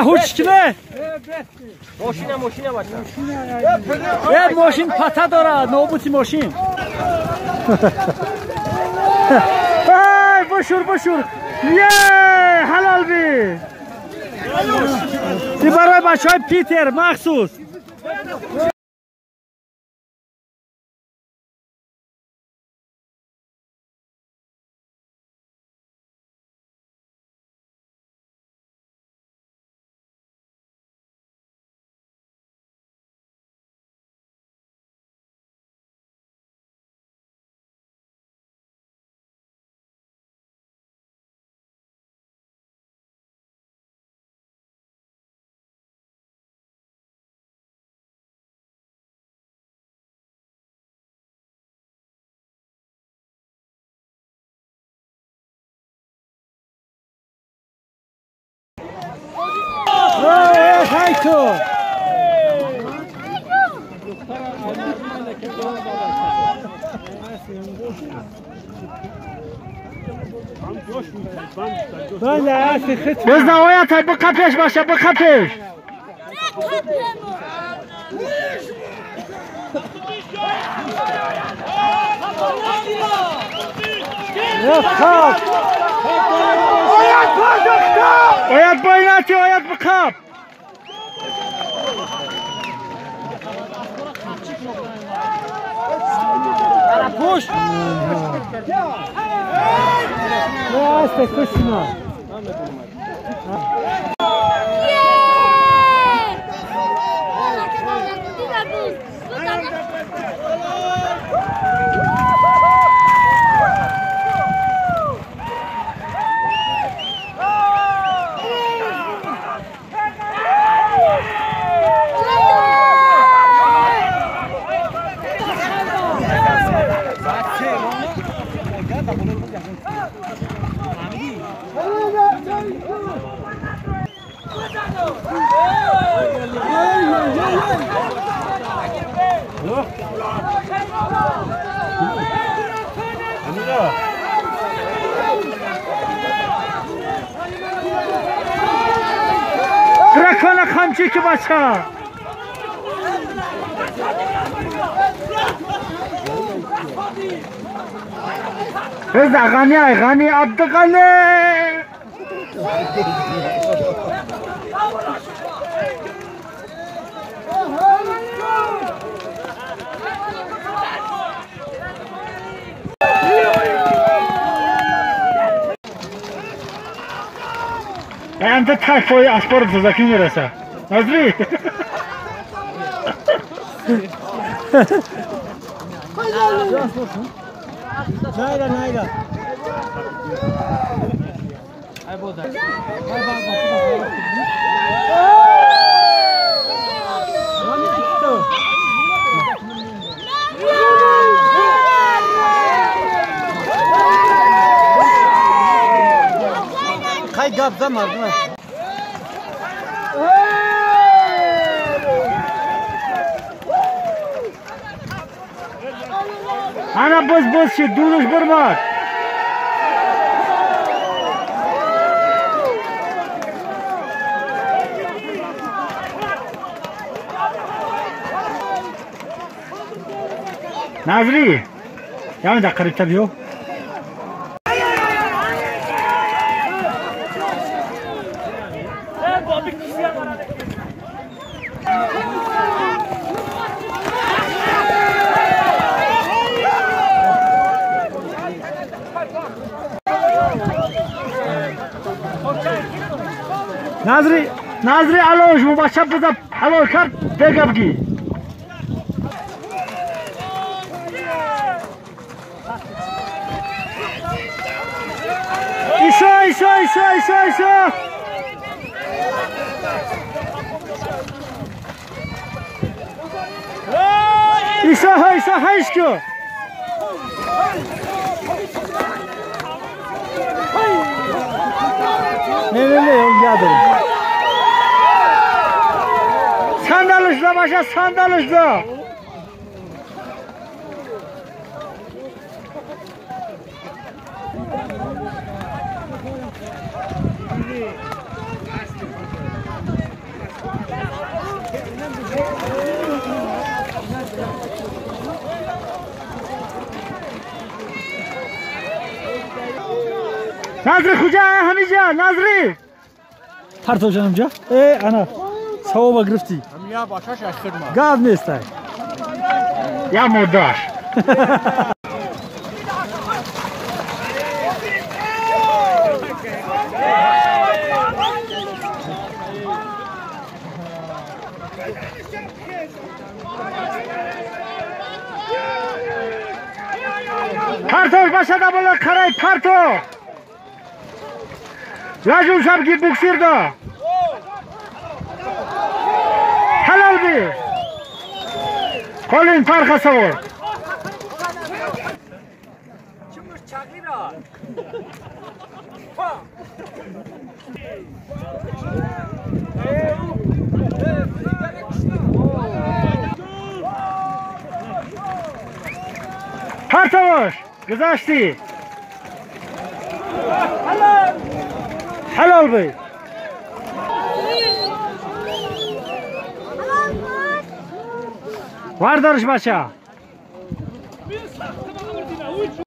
Ҳучкине? Мошина, мошина бача. Э, мошин пата дора, нобути мошин. Эй, бушур, бушур. Е, ҳалол би. Ти барои бачаҳои Питер махсус. بزن آیا تا بقپش باشه بقپش. آیات بایناتی آیات بقپ. Push! Дракона хамчики бача. Reza Gani ay Gani Abdülgani. انت تایفوی اسپورت زکی میرسه نظری نایرا نایرا خی گپ زن مردم. انا بز بز شد دونش برمات. نازلی یا من قریب تبیو. نازری نازری الوش مباشر بزن حلال کرد بگه بگی. ایشا ایشا ایشا ایشا ایشا ایشا ایشا هیشکو. نه نه نه یادم. да баша сандалш да. Назри куҷа ҳамиҷа Назри партов ҷанамҷа э ана савоба гирифтӣ гап нестай я мурдаш. Партов башада бола қарай партов. Лажун шабки буксир да. Halol bi. Qo'ling farqa savol. Partavosh, guzashti. Halol bi. Vardorish bacha.